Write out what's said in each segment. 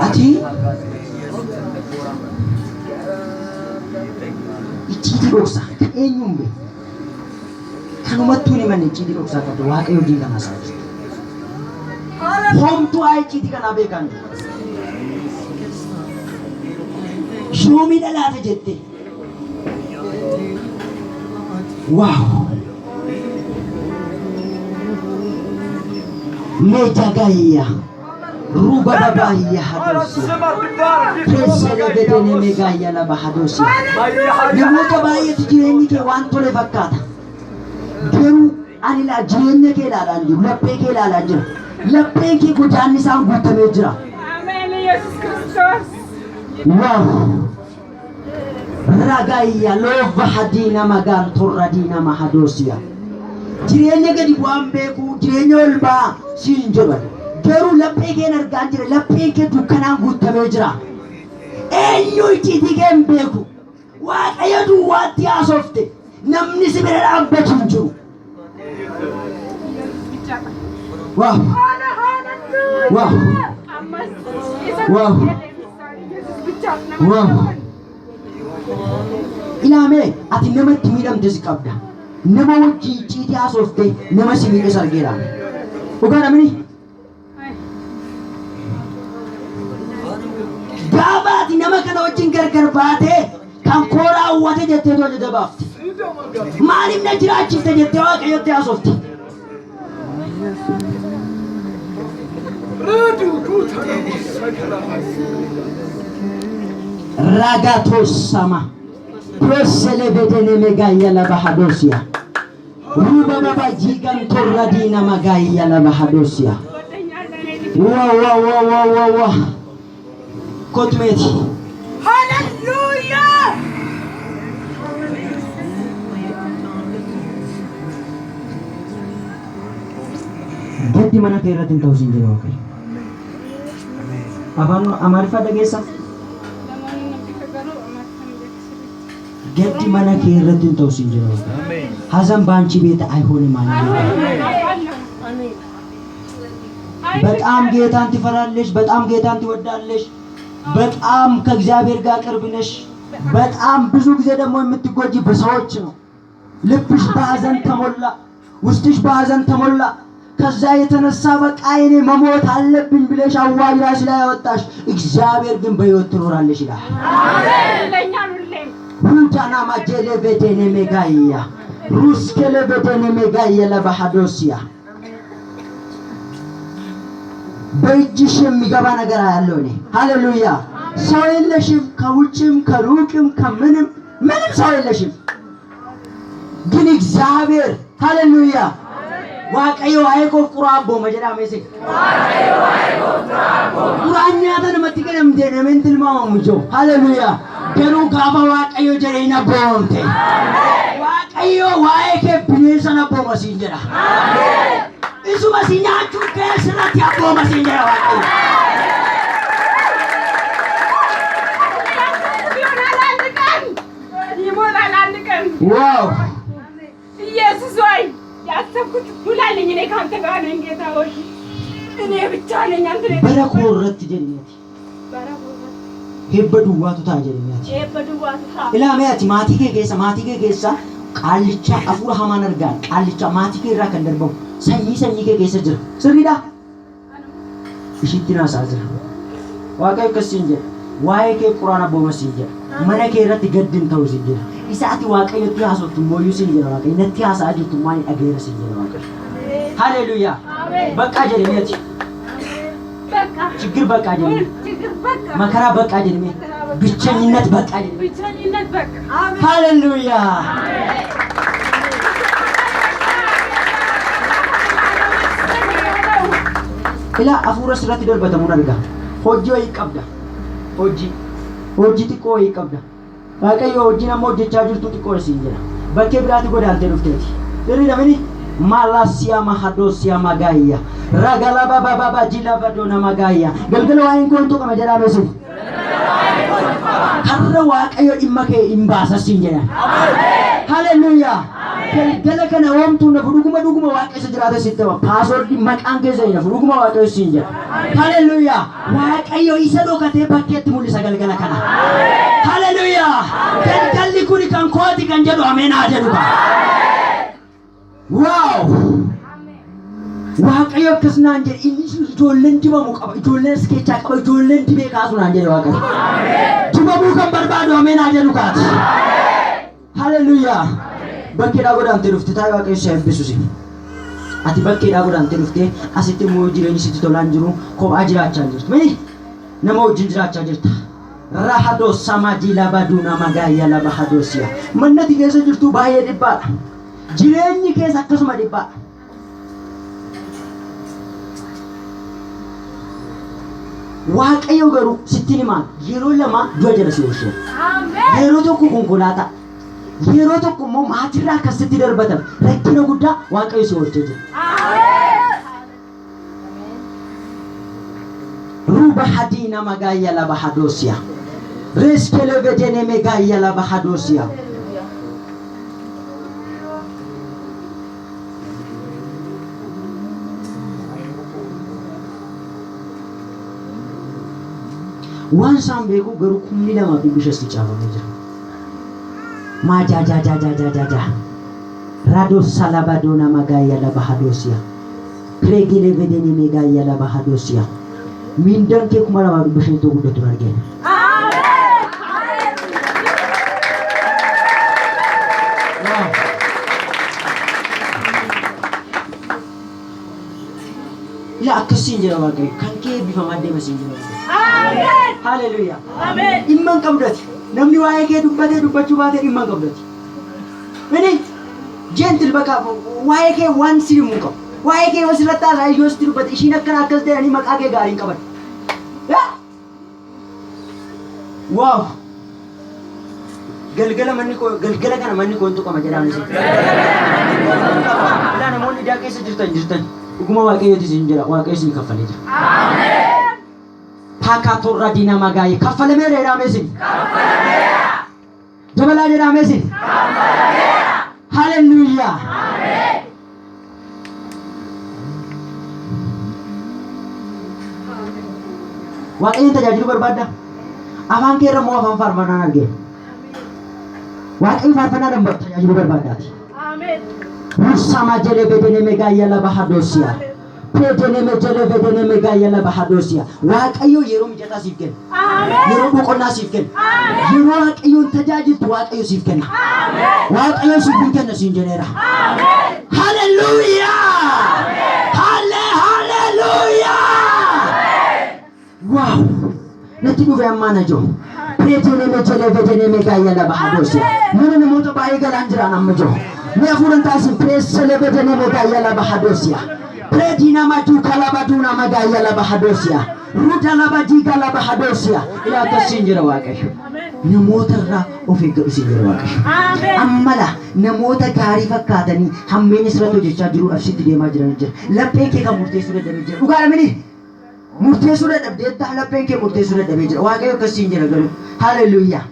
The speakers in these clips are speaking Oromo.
Ati icciitii dhoksaa kan eenyuun beeku kanumattuu hin himanne icciitii dhoksaa qabda Waaqayyo wajjin kan haasa'aa jirtu. Homtuu haa icciitii kanaa beekaan jiru. Yoomii dhalaata jette. Waaw. Meejagayya. Ruba babaayya hadoosiya. Presele bedene megaayya laba hadoosiya. Namoota baay'eetu jireenyi kee waan tole fakkaata. Garuu ani laa jireenya kee ilaalaan jiru, laphee kee ilaalaan jira. Lapheen kee godaanni isaan guutamee jira. Ameen Yesuus Kiristoos. Waaw! Ragayya loova hadiina magaan torra diina mahadoosiya. Jireenya gadi bu'aan beeku, jireenya ol ba'aa siin jedhan. Garuu laphee keen argaan jira, lapheen kee dukkanaan guutamee jira. Eenyu icciitii kee hin beeku. Waaqayyo duwwaatti haasofte, namni si bira dhaabbatu hin jiru. Waaw! Waaw! Waaw! Waaw! Ilaamee ati nama itti miidhamtes qabda. Nama wajjin icciitii haasofte nama si miidhes argeera. Dhugaadha mini? Gaafa ati nama kana wajjin gargar baatee kan koo raawwate jetteetu ajaja baafte. Maaliif na jiraachifte jettee Waaqayyotti haasofte. Ragatosama. Proselebedene labahadosia. Ruba baba jigan torra diina magaayya labahadosia. Wa wa wa wa wa wa. Kottu meeti. Hallelujah! Gaddi mana kee irratti hin ta'u siin jedha Waaqayyo. Afaan Amaariffaa dhageessaa? Gaddi mana kee irratti hin ta'u siin jedha Waaqayyo. Hazan baanchi beeta አይሆንም አለ። በጣም ጌታን ትፈራለሽ። በጣም ጌታን ትወዳለሽ። በጣም ከእግዚአብሔር ጋር ቅርብ ነሽ። በጣም ብዙ ጊዜ ደግሞ የምትጎጂ በሰዎች ነው። ልብሽ በሐዘን ተሞላ፣ ውስጥሽ በሐዘን ተሞላ። ከዛ የተነሳ በቃ እኔ መሞት አለብኝ ብለሽ አዋጅ ራስሽ ላይ ያወጣሽ፣ እግዚአብሔር ግን በሕይወት ትኖራለሽ ይላል። ይለኛል ሁሌም። ሁንታና ማጀለቬቴኔ ሜጋያ ሩስኬለቬቴኔ ሜጋያ ለባሃዶሲያ በእጅሽ የሚገባ ነገር አያለው እኔ። ሃሌሉያ። ሰው የለሽም፣ ከውጭም ከሩቅም ከምንም ምንም ሰው የለሽም፣ ግን እግዚአብሔር ሃሌሉያ Waaqayyo waa'ee koof quraa abbooma jedhaa meesee. Quraan nyaata namatti kennamte namni tilmaamamu jiru. Haleluuyaa. Garuu gaafa Waaqayyo jedhee hin abboomamte. Waaqayyo waa'ee kee bineensa na abbooma siin jedha. Isuma si nyaachuu kee sirratti abbooma siin jedha Waaqayyo. ይሆናል አንድ ቀን ይሞላል አንድ ቀን። ዋው ኢየሱስ ሆይ ያሰብኩት ሙላልኝ። እኔ ከአንተ ጋር ነኝ ጌታ ሆይ፣ እኔ ብቻ ነኝ። አንተ ነህ Bara koo irratti jedhiniati. Hebba duwwaatu ta'a jedhiniati. Ilaamee ati maatii kee keessa qaallicha hafuura hamaan argaan qaallicha maatii kee irraa kan darbamu sanyii sanyii kee keessa jira. Sirriidhaa? Ishiitti naasaa jira. Waaqayyo akkas siin jedha. Waa'ee kee quraan abbooma siin jedha. Mana kee irratti gaddi hin ta'u siin jedha. Isa ati Waaqayyotti haasoftu immoo siin jedha Waaqayyo. Natti haasa'aa jirtu immoo ani dhageera siin jedha Waaqayyo. Haleluuyaa. በቃ jedhiniati. በቃ ችግር በቃ jedhini. ችግር በቃ መከራ በቃ jedhini. ብቸኝነት በቃ jedhini. ብቸኝነት በቃ። ሃሌሉያ። Ilaa hafuura sirratti darbatamuun argaa. Hojii wayii qabda. Hojii. Hojii xiqqoo wayii qabda. Waaqayyo hojii nama hojjechaa jirtu xiqqoo siin jedha. Bakkee biraatti godaantee dhufteeti. Sirriidha mini? Malasiya mahadosiya magaayya. Ragalaba bababa jilaba dona magaayya. Galgala waa'een koo hin tuqama jedhaa meesif. Har'a Waaqayyo dhimma kee hin baasa siin jedha. Haleluuyaa. Galgala kana hoomtuu nafu dhuguma dhuguma Waaqa isa jiraata sitti hima. Password maqaan keessa hin hafu dhuguma Waaqayyo siin jedha. Haleluuyaa. Waaqayyo isa dhokatee bakkeetti mul'isa galgala kana. Haleluuyaa. Galgalli kuni kan kooti kan jedhu ameen haa jedhu kaa. Wow! Waaqayyo akkas naan jedhe, inni ijoolleen dibamu qaba, ijoolleen as keessaa qaba, ijoolleen dibee kaasu naan jedhe Waaqayyo. Dibamuu kan barbaadu ameen haa jedhu kaati. Haleluuyaa. Bakkeedhaa godaantee dhufte taa'ee Waaqayyo si eebbisu si. Ati bakkeedhaa godaantee dhuftee asitti immoo jireenyi sitti tolaan jiru, kophaa jiraachaa jirtu. Mini nama wajjin jiraachaa jirta. Rahadoo samadii labaduuna magaayya laba hadoosiya. Mannati keessa jirtu baay'ee dhibbaadha. Jireenyi keessa akkasuma dhibbaadha. Waaqayyo garuu sittiin himaan yeroo lama du'a jala si oolcheera. Yeroo tokko konkolaataa, yeroo tokko immoo maatirraa akkasitti darbatame rakkina guddaa Waaqayyo si oolchee jira. Ruba hadiina magaayya laba hadoosiya. Reeskele vedene megaayya laba hadoosiya. Waan isaan beeku garuu 2500 caafamee jira. Maajaajaajaajaajaaja. Rado salabadoona magaayya laba hadoosiya. Pireegele vedene megaayya laba hadoosiya. Miindaan kee 2500 guddatu argina. Wow. Ila akkasiin jira Waaqayyo. Kan kee eebbifamaa deema siin jira Waaqayyo. Haleluuyaa. Dhimma hin qabdati. Namni waa'ee kee dubbatee dubbachuu baatee dhimma hin qabdati. Mini gentle bakka waa'ee kee waan si himu hin qabu. Waa'ee kee yoo sirratti haasa'e yoo sitti dubbate ishiin akkana akkas ta'anii maqaa kee gaarii hin qaban. Wow. Galgala manni koo galgala kana manni koo hin tuqama jedhaan isin. Ilaa namoonni idaa keessa jirtan jirtan dhuguma Waaqayyooti isin jira, Waaqayyo isin kaffalee jira. Paakaatorra diina magaayee kaffalameera jedhamee isin. Dabalaa jedhamee isin. Haleluuyaa. Waaqayyoon tajaajiluu barbaadda? Afaan kee irra immoo afaan faarfannaan argee. Waaqayyo faarfannaadhaan tajaajiluu barbaaddaati. Rusama jele bedene megaaya laba hadoosiya. Pedeneme jele bedene megaaya laba hadoosiya. Waaqayyo yeroo mijataa siif kenna. Yeroo boqonnaa siif kenna. Yeroo Waaqayyoon tajaajiltu Waaqayyo siif kenna. Waaqayyo siif hin kenna siin jedheera. Haleluuyaa! Halle haleluuyaa! Wow! Natti dhufe ammaa na jiru. Pedeneme jele bedene megaaya laba hadoosiya. Mana namoota baay'ee galaan jiraan amma jiru. Mee hafuuran taasisin pireessele bedene megaaya laba hadoosiya. Predina maduuka laba duuna magaaya laba hadoosiya. Ruda laba diiga laba hadoosiya. Ilaa akkasiin jira Waaqayyo. Namoota irraa of eeggadhu siin jira Waaqayyo. Ammala namoota gaarii fakkaatanii hammeenya sirratti hojjechaa jiruudhaaf sitti deemaa jiran jira. Lapheen kee kan murteessuu dadhabee jira. Dhugaadha mini? Murteessuu dadhabdeetta, lapheen kee murteessuu dadhabee jira. Waaqayyo akkasiin jira garuu. Haleluuyaa.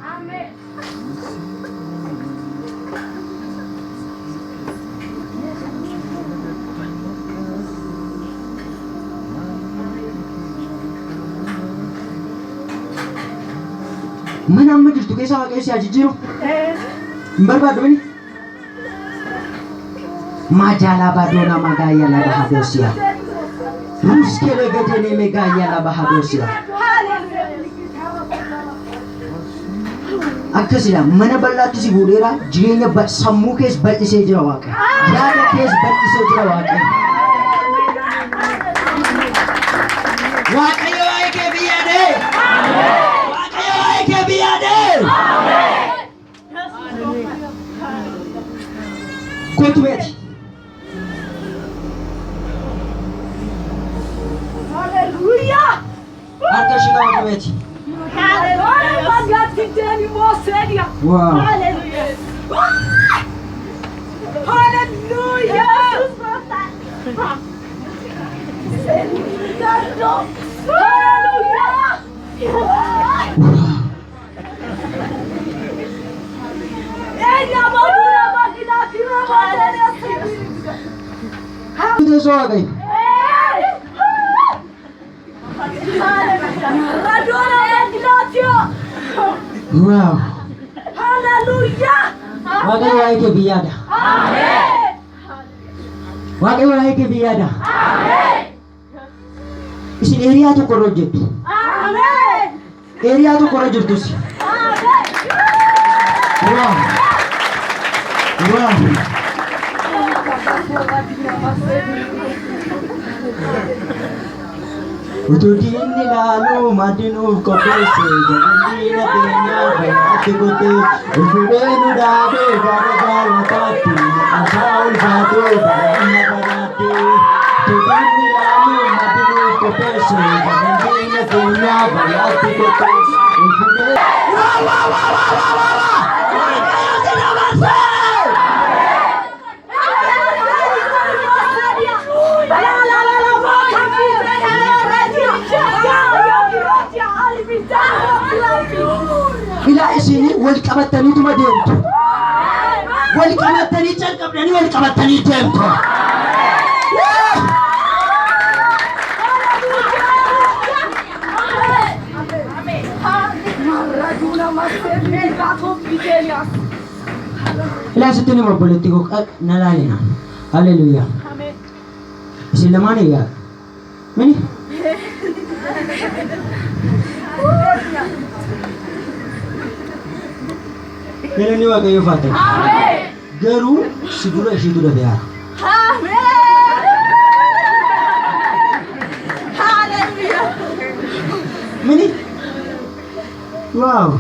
Mana amma jirtu keessa Waaqayyo si haa jijjiiru. Hin barbaaddu mini? Majala badona magaya laba hadosia. Ruskele vedene megaya laba hadosia. Akkasidha mana bal'aatti si fuudheera, jireenya sammuu kees bal'isee jira Waaqayyo. Yaada kees bal'isee jira Waaqayyo. Waaqayyo waa'ee kee biyyaadee. Waaqayyo waa'ee kee biyyaadee. Kottu beeti. Harka ishee qabatu beeti. Wow. Teessoo Waaqayyo. Wow. Waaqayyo waa'ee kee biyyaadha. Waaqayyo waa'ee kee biyyaadha. Isin area tokko irra hojjettu. Area tokko irra jirtus. Wow. Wow. Utuu diinni ilaaluu maddi nuuf qopheesse, jabandiina keenyaa fayyaatti kotee, ulfuudhee nu dhaabee gara jaalataatti, maqaasaa ulfaatee bara amma baraatti. Utuu diinni ilaaluu maddi nuuf qopheesse, jabandiina keenyaa fayyaatti kotee, ulfuudhee. Waa waa waa waa waa waa waa! Waaqayyo si dabarse! Ilaa, isin wal qabattaniituma deemtu. Wal qabattanii calqabdanii wal qabattanii deemtu. Ilaa, sitti nima, obboleetti koo, na laalina. Haleluuyaa. Isin lamaan hiriyaa. Mini? Galanni Waaqayyoof haa ta'u. Garuu si dura isheetu dafee haara. Mini? Wow.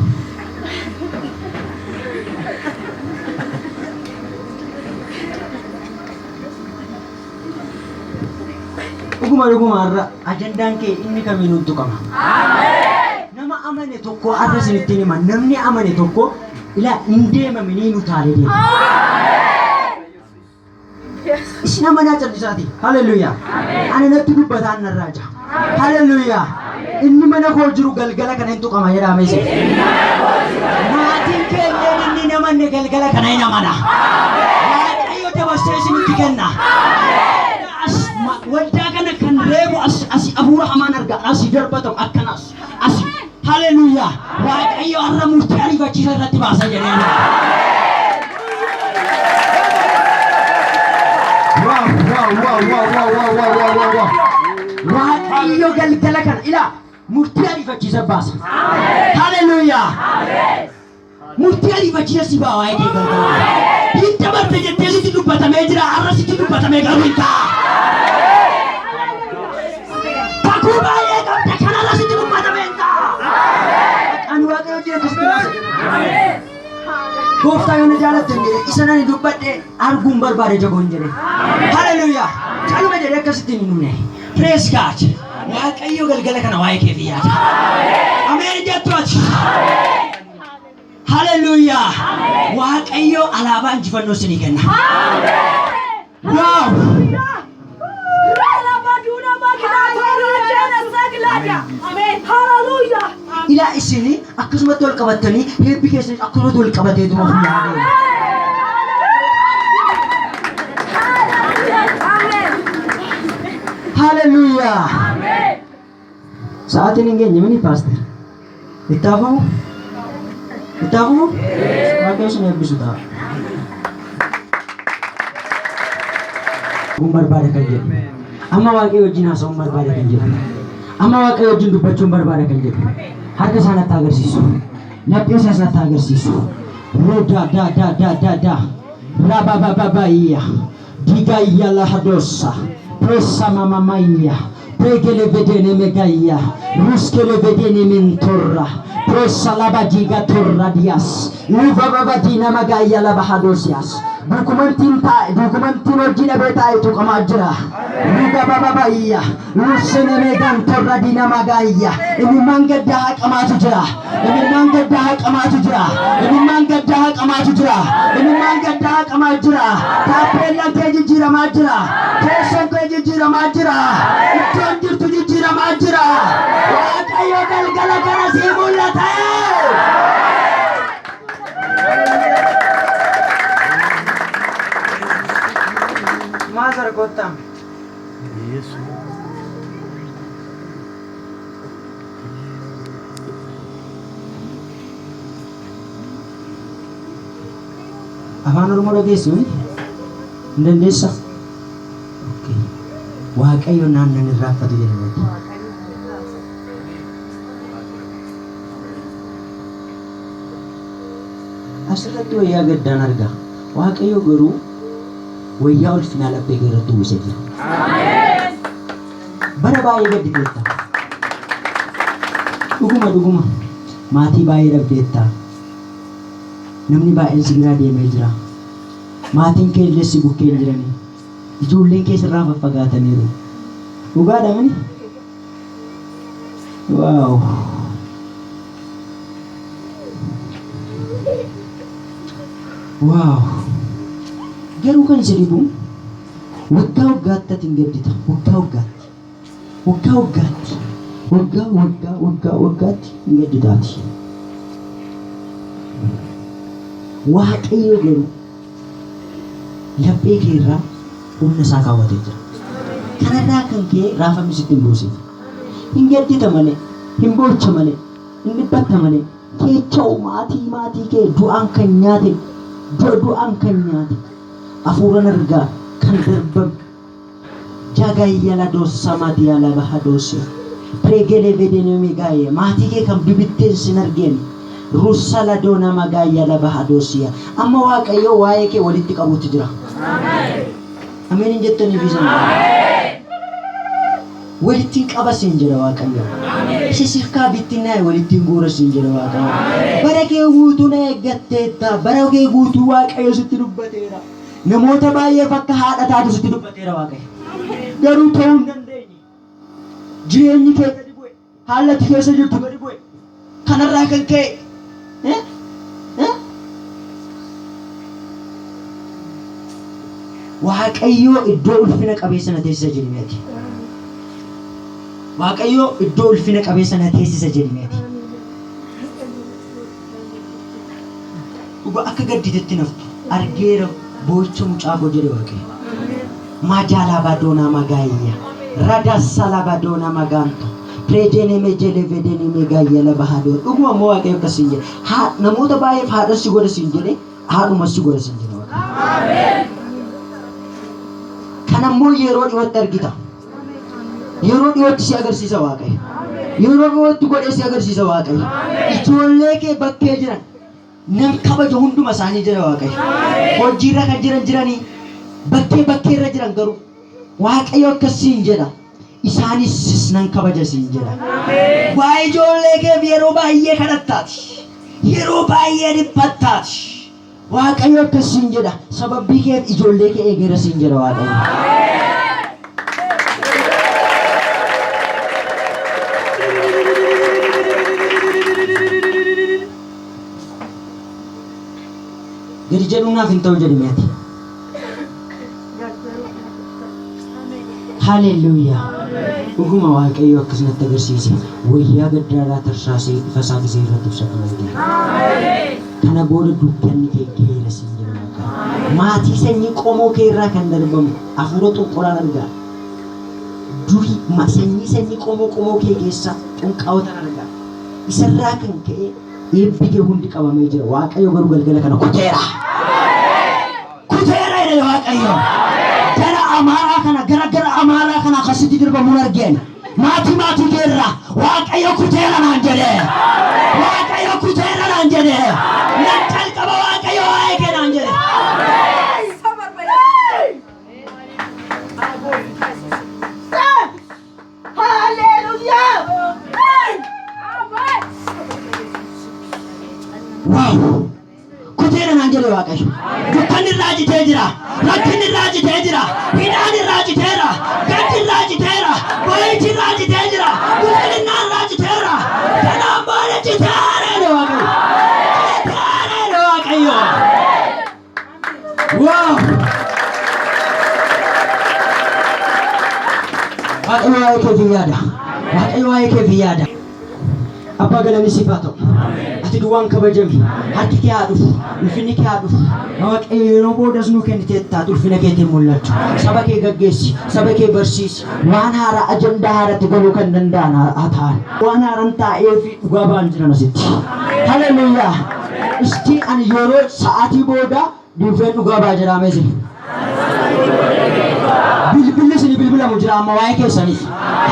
Dhuguma dhuguma har'a ajandaan kee inni kamiinuu tuqama. Nama amane tokko har'a isinitti hima. Namni amane tokko ilaa hin deemaminii nu taalee deema. Isin amanaa callisaati. Haleluuyaa. Ani natti dubbataan narraa jira. Haleluuyaa. Inni mana koo jiru galgala kana hin tuqama jedhame isin. Maatiin keenya inni hin amanne galgala kana hin amana. Waaqayyo dabarsee isinitti kenna. As waldaa kana kan reebu as asi hafuura hamaan arga, asi darbatamu akkanas asi. Haleluuyaa. Waaqayyo har'a murtii ariifachiisa irratti baasa jedhee. Wow, wow, wow, wow, wow, wow, wow, wow, wow, wow. Waaqayyo galgala kana ilaa murtii ariifachiisa baasa. Haleluuyaa. Murtii ariifachiisa si ba'a waa'ee kee galgala. Hin dabarte jettee sitti dubbatamee jira, har'a sitti dubbatamee garuu hin ta'a. Kakuu baay'ee qabda, kanarra sitti dubbatamee hin ta'a. Ani Waaqayyo jira akkasitti baasa. Gooftaa yoo na jaalatte hin jedhe, isa nani dubbadhe arguun barbaade jagoon jedhe. Haleluuyaa. Caluma jedhee akkasitti hin dhumne. Praise God. Waaqayyo galgala kana waa'ee keef yaada. Ameen jettu ati. Haleluuyaa. Waaqayyo alaabaa injifannoo isinii kenna. Wow. Ilaa, isin akkasumatti wal qabattanii, heebbi keessan akkasumatti wal qabateetuma fuulaa deema. Haleluuyaa. Sa'aatiin hin geenye mini, pastor? Itti hafamu? Itti hafamu? Waaqayyo isin eebbisu ta'a. Kun barbaada kan jedhu. Amma Waaqayyo wajjin haasa'uun barbaada kan jedhu. Amma Waaqayyo wajjin dubbachuun barbaada kan jedhu. Harka isaa natti agarsiisu. Laphee isaas natti agarsiisu. Roda da da da da da. Rababababayya. Digayya lahadosa. Presa mamamayya. Pregele vedene megayya. Ruskele vedene mentorra. Presa labadiga torra dias. Luvababadina magayya labahadosias. Dukumantiin taa'e, dukumantiin hojii dhabee taa'e tuqamaa jira. Rugabababayya. Lusene meegaan torra diina magaayya. Imimmaan gaddaa haqamaatu jira. Imimmaan gaddaa haqamaatu jira. Imimmaan gaddaa haqamaatu jira. Imimmaan gaddaa haqamaa jira. Taappeellaan kee jijjiiramaa jira. Teessoon kee jijjiiramaa jira. Iddoon jirtu jijjiiramaa jira. Waaqayyo galgala kana sii mul'ata. Mother kottaa. Afaan Oromoo dhageessu hin dandeessa? Okay. Waaqayyo naannan irraanfatu jedhameeti. Asirratti wayyaa gaddaan arga. Waaqayyo garuu wayyaa ulfinaa laphee kee irratti uwwisee jira. Bara baay'ee gadditeetta. Dhuguma dhuguma maatii baay'ee dhabdeetta. Namni baay'een si biraa deemee jira. Maatiin kee illee si bukkee hin jirani. Ijoolleen kee sirraa faffagaataniiru. Dhugaadha mini? Wow. Wow. Garuu kan si dhibu waggaa waggaatti ati hin gaddita. Waggaa waggaatti. Waggaa waggaatti. Waggaa waggaa waggaa waggaatti hin gadditaati. Waaqayyo garuu laphee kee irraa humna isaa kaawwatee jira. Kanarraa kan ka'e raafamni sitti hin buusin. Hin gaddita malee, hin boocha malee, hin dhiphatta malee, keecha'u maatii maatii kee du'aan kan nyaate, du'a du'aan kan nyaate, hafuuran argaa kan darbame. Jagayyala dossa madiyala baha dosse. Pregele vedenemi gaye. Maatii kee kan bibitteen sin argeen. Russala doona magayyala baha dossiya. Amma Waaqayyo waa'ee kee walitti qabuutti jira. Ameen hin jettanii fi sana. Walittiin qaba siin jedha Waaqayyo. Isa sirkaa bittinnaa'e walittiin guura siin jedha Waaqayyo. Bara kee guutuu na eeggatteetta. Bara kee guutuu Waaqayyo sitti dubbateera. Namoota baay'eef akka haadha taatu sitti dubbateera Waaqayyo. Garuu ta'uu hin dandeenye. Jireenyi kee gadi bu'e. Haalli ati keessa jirtu gadi bu'e. Kanarraa kan ka'e. Eh? Eh? Waaqayyo iddoo ulfina qabeessa na teessisa jedhimeeti. Waaqayyo iddoo ulfina qabeessa na teessisa jedhimeeti. Dhuga akka gadditetti naftu argeera boo'icha mucaa koo jedhe Waaqayyo. Majala badona magayya. Rada sala badona maganto. Predene mejele vedene megayya la bahado. Dhuguma immoo Waaqayyo akkas siin jedhe. Haa namoota baay'eef haadha si godha siin jedhe haadhuma si godha siin jedhe Waaqayyo. Kanammoo yeroo dhiyootti argita. Yeroo dhiyootti si agarsiisa Waaqayyo. Yeroo dhiyootti godhee si agarsiisa Waaqayyo. Ijoollee kee bakkee jiran nan kabaja hunduma isaanii jedha Waaqayyo. Hojiirra kan jiran jiranii bakkee bakkeerra jiran garuu Waaqayyo akkas siin jedha. Isaanis nan kabaja siin jedha. Waa'ee ijoollee keef yeroo baay'ee kadhattaati. Yeroo baay'ee dhiphattaati. Waaqayyo akkas siin jedha. Sababbii keef ijoollee kee eegeera siin jedha Waaqayyo. Gadi jedhuu naaf hin ta'u jedhi meeti. Haleluuyaa. Dhuguma Waaqayyo akkasumatti agarsiise. Wayyaa gaddaarraa tarsaasee ifa isaa gisee irratti ibsatu argina. Kana booda dukkanni kee geera siin jedha Waaqayyo. Maatii sanyii qomoo kee irraa kan darbamu hafuura xunquraan argaa. Durii sanyii sanyii qomoo qomoo kee keessa xunqaa'otan argaa. Isarraa kan ka'e eebbi kee hundi qabamee jira. Waaqayyo garuu galgala kana kuteera. Kuteera jedhe Waaqayyo. Gara Amaaraa kana gara gara Amaaraa kana akkasitti dirbamuun argeen. Maatii maatii keerra Waaqayyo kuteera naan jedhe. Waaqayyo kuteera naan jedhe. Nan calqaba Waaqayyo waa'ee kee naan jedhe. Hallelujah! Wow! Kuteera naan jedhe Waaqayyo. Dukkanni irraa citee jira. Rakkinni irraa citee jira. Hidhaan irraa citeera. Gaddi irraa citeera. Boo'ichi irraa citee jira. Guddinaan irraa citeera. Kanaan booda citeera jedhe Waaqayyo. Citeera jedhe Waaqayyo. Wow! Waaqayyo waa'ee keef yaada. Waaqayyo waa'ee keef yaada. Abbaa, galanni siif haa ta'u. Ati duwwaan kabajami. Harki kee haa dhufu. Ulfinni kee haa dhufu. Waaqayyo, yeroo boodas nuu kennitee taatu ulfina keetiin mul'achu. Saba kee gaggeessi. Saba kee barsiisi. Waan haaraa, ajandaa haaratti galuu kan danda'an haa ta'an. Waan haaraan taa'ee fi dhugaa ba'an jiran asitti. Haleluuyaa. Isti ani yeroo sa'aatii booda duufeen dhugaa ba'aa jira meesi. Bilbilli isin bilbilamu jira amma waa'ee keessaniif.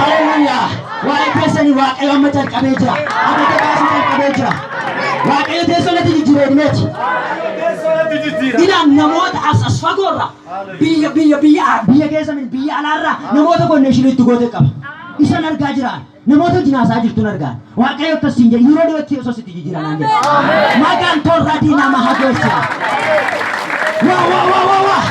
Haleluuyaa. Waa'ee keessanii Waaqayyo amma calqabee jira. Amma gabaasuu calqabee jira. Waaqayyo teessoo natti jijjiiree dhimeeti. Ilaan namoota as fagoorra, biyya keessa min biyya alaarraa namoota connection itti goote qaba. Isan argaa jiraan. Namoota wajjin haasaa jirtuun argaan. Waaqayyo akkasiin jedhe, yeroo dhiyootti osoo sitti jijjiiran naan jedhe. Maqaan torraa diinaa hagoolcha. Waa waa waa waa waa.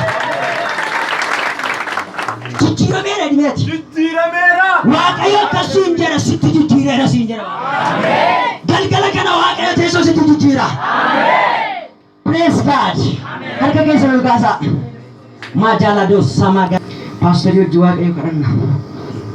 Jijjiirameera dhimeeti. Jijjiirameera. Waaqayyo akkasiin jedha, sitti jijjiireera siin jedha. Galgala kana Waaqayyo teessoo sitti jijjiira. Praise God. Harka keessa ol kaasaa. Maajala dosa maga. Paasterii hojii Waaqayyo kadhanna.